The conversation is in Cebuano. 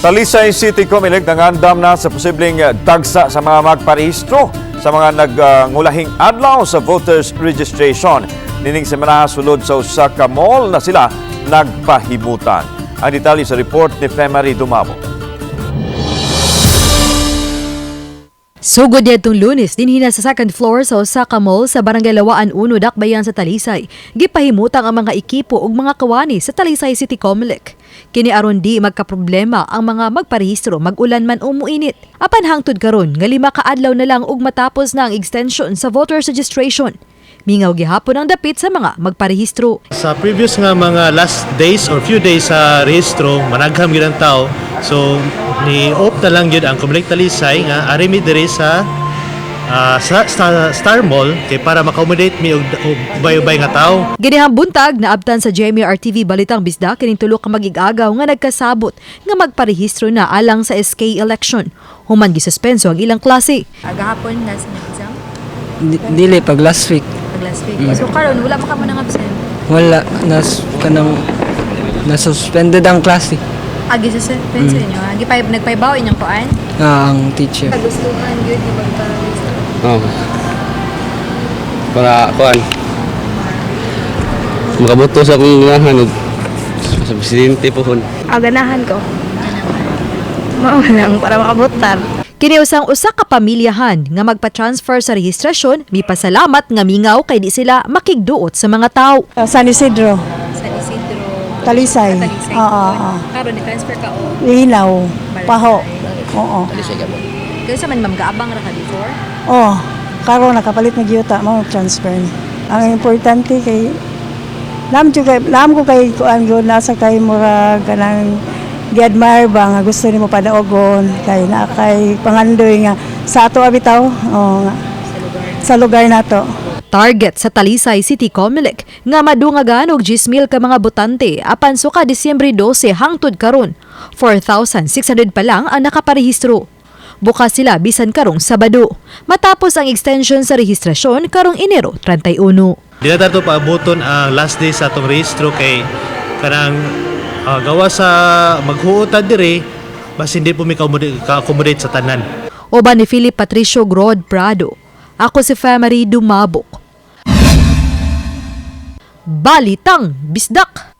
Talisay City Comelec nangandam na sa posibleng dagsa sa mga magparehistro sa mga nagngulahing adlaw sa voters registration. Nining semana, sulod sa usa ka mall na sila nagpahimutan. Ang detalye sa report ni Femary Dumabo. Sugod niadtong Lunes, dinhi na sa second floor sa Osaka Mall sa Barangay Lawaan 1, Dakbayan sa Talisay. Gipahimutang ang mga ekipo ug mga kawani sa Talisay City Comelec. Kini aron di magkaproblema ang mga magparehistro, mag-ulan man o muinit. Apan hangtod karon nga 5 ka adlaw na lang ug matapos na ang extension sa voters registration, mingaw gihapon ang dapit sa mga magparehistro. Sa previous nga mga last days or few days sa rehistro, managham gyud ang tao. So ni opt na lang gyud ang Comelec Talisay nga ari mi diri sa Star Mall kay para ma-accommodate mi og ubay-ubay nga tao. Ganihang buntag, naabtan sa GMA RTV Balitang Bisdak kining tulo ka mag-igagaw nga nagkasabot nga magparehistro na alang sa SK election. Human gisuspenso ang ilang klase. Agahapon na sa inyong exam? Dili pag last week. Pag last week. So karon wala pa ka mo nang absent? Wala nas kanang na-suspended ang klase. Agi sa suspense inyo. Agi pa nagpaybaw inyong kuan? Ah, ang teacher. Kagustuhan gyud ni magpa-register. Oo. Para kuan. Makabuto sa akong ganahan og sa presidente pohon. Ah, ganahan ko. Mao lang para makabotar. Kini usang usa ka pamilyahan nga magpa-transfer sa rehistrasyon, mipasalamat nga mingaw kay di sila makigduot sa mga tao. San Isidro. San Isidro. Talisay. Talisay. Oo. Karon ni transfer ka o Linaw. Paho. Oo. Kaya sa man, ma'am, gaabang ra ka before? Oh, karon nakapalit na gyuta mo transfer ni. Ang importante kay lam jud kay lam ko kay kuan gyud nasa kay mura kanang gi-admire ba nga gusto nimo padaogon kay naa kay pangandoy nga sa ato abitaw, oh, nga, sa lugar nato. Target sa Talisay City Comelec nga madungagan og 10,000 ka mga botante, apan suka Disyembre 12 hangtod karon, 4,600 pa lang ang nakaparehistro. Bukas sila bisan karong Sabado matapos ang extension sa rehistrasyon karong Enero 31. Di na tato paabuton ang last day sa atong rehistro kay kanang gawa sa maghuotan diri, mas hindi po mi ka-accommodate sa tanan. Uban ni Philip Patricio Grod Prado. Ako si Femary Dumabok. Balitang Bisdak!